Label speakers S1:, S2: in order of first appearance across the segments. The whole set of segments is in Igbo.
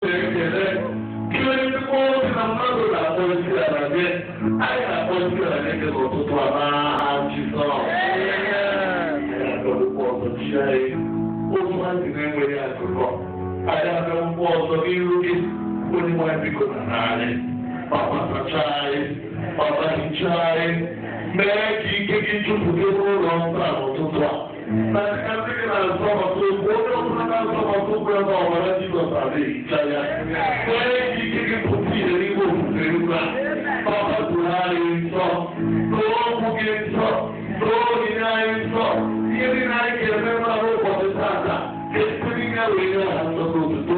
S1: Ekele gị onye nnukwu obi na mmadụ na-akpọ isi ala gị. Anyị na-akpọ isi ala gị n'ụtụtụ a n'aha Jizọs. Anyị akpọrọkwa ọzọ chi anyị otu anyị na-enweghị akụkọ. Anyị abịakwụkwọ ọzọ n'iru gị, onye nwanyị, biko na anyị papa sachaa anyị, papa hichaa anyị, mee ka ike gị jupụta n'ụlọ nsọ a n'ụtụtụ a. Na dịka ndị gị na-azọ maka okwu, onye ọbụla na-azọ maka okwu ebe ọbara Jizọs adịghị hicha ya, mee ka ike gị pụta ihe n'ime ofufe ugbu a. Papa, doro anyị nsọ, doo okwu gị nsọ, doo onyinye anyị nsọ. Ihe niile anyị ga-eme mmadụ ụbọchị tata ka esite n'ime ya wee nye ha nsọ n'otuto.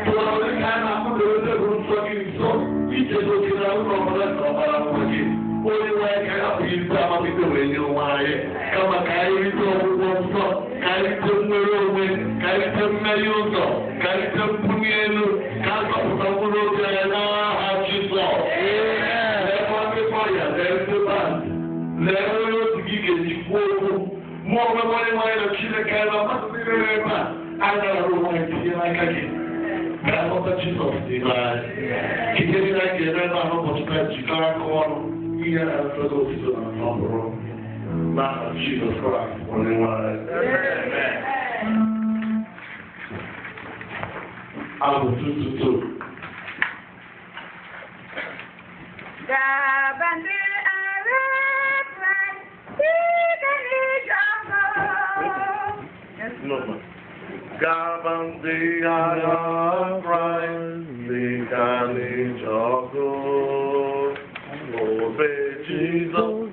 S1: Tụọ dị ka a na-akpụdebe tebụl nsọ gị nso ichedo gị na ụlọ ọbụla nke ọbara nwa gị, onye nwe anyị, ka hapụ ite amamikpe wee nye onwe anyị, kama ka anyị rite ọgwụgwọ nsọ, ka anyị rite nnwere onwe, ka anyị rite mmeri ụzọ, ka anyị rite mbuli elu, ka a zọpụta mkpụrụ obi anyị n'aha Jizọs. Lee ndị ọya, lee ndị band, lee onye otu gị ga-eji kwuo okwu. Mụ onwe m, onye nwanyị na Chineke anyị na mmadụ niile ebe a, anyị na-arụ onwe anyị tinye n'aka gị. Ga-akpọta Jizọs n'ime anyị. Ike niile anyị ga-eme ebe a n'ụbọchị taa, jikọrọ aka ọnụ ihe na-asọ gị otuto na nsọpụrụ n'aha Jizọs Kraịst, onye nwe anyị. Abụ tututu.
S2: Gaba ndị aeroplane, site n'ije ọkụ.
S1: No, ma. Gaba ndị agha Kraịst dịka n'ije ọgụ. Obe Jizọs.